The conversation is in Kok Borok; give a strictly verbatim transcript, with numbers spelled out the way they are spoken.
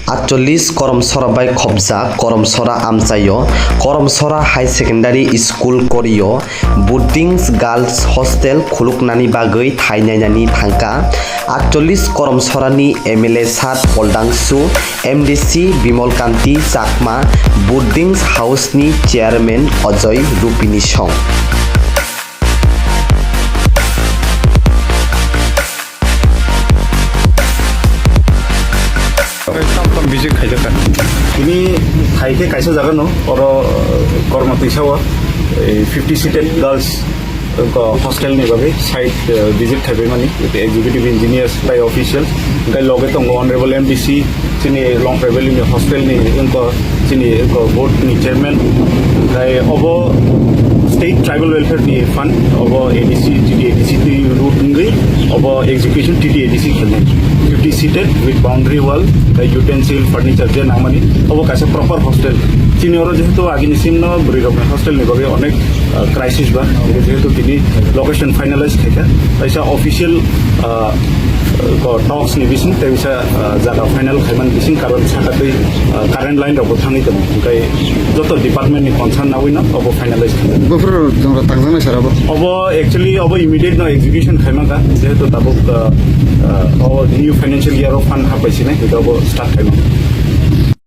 Atchollis Koromsora bai khopjak Koromsora amchaio Koromsora High Secondary School korio boarding girls hostel khuluknani bagwi thai nainani thangkha. Atchollis Koromsorani M L A Sat Poldangsu, M D C Bimal Kanti Chakma, boarding house ni chairman Ajoy Rupini song. Tam tam visit khaijak kha. Tini hai khe kaisa jaga no, oro, eh, Korma Tuisa o, eh, fifty seated girls, eh, hostel ni bagwi site, eh, visit khaibai mani, executive engineers bai officials, hingke loge tongo Honorable M D C, chini Longpai Valley ni hostel ni wngkha chini wngkha board ni chairman, hingke obo State Tribal Welfare ni fund, obo A D C, T D A D C ni route wngwi, obo execution T D A D C khainai. Fifty seated with boundary wall, tei utensil, furniture je nangmani, obo kaisa proper hostel. Chini oro jehetu agini simno bwrwi rokni hostel ni bagwi onek, ah, crisis ba, jehetu tini location finalize khaikha, kaisa official, ah, ko talks ni bising tei bisa, ah, jaga final khaiman bising, karon saka tei, ah, current line rok bo thangwi tongo, hingkai joto department ni concern nawi no obo finalize khaikha. Buphuru jong rok tangjaknai sir abo? Obo actually obo immediate no execution khaimangkha, jehetu tabuk, ah, ah, obo new financial year o fund hapai sinai, hingke obo start khaimang.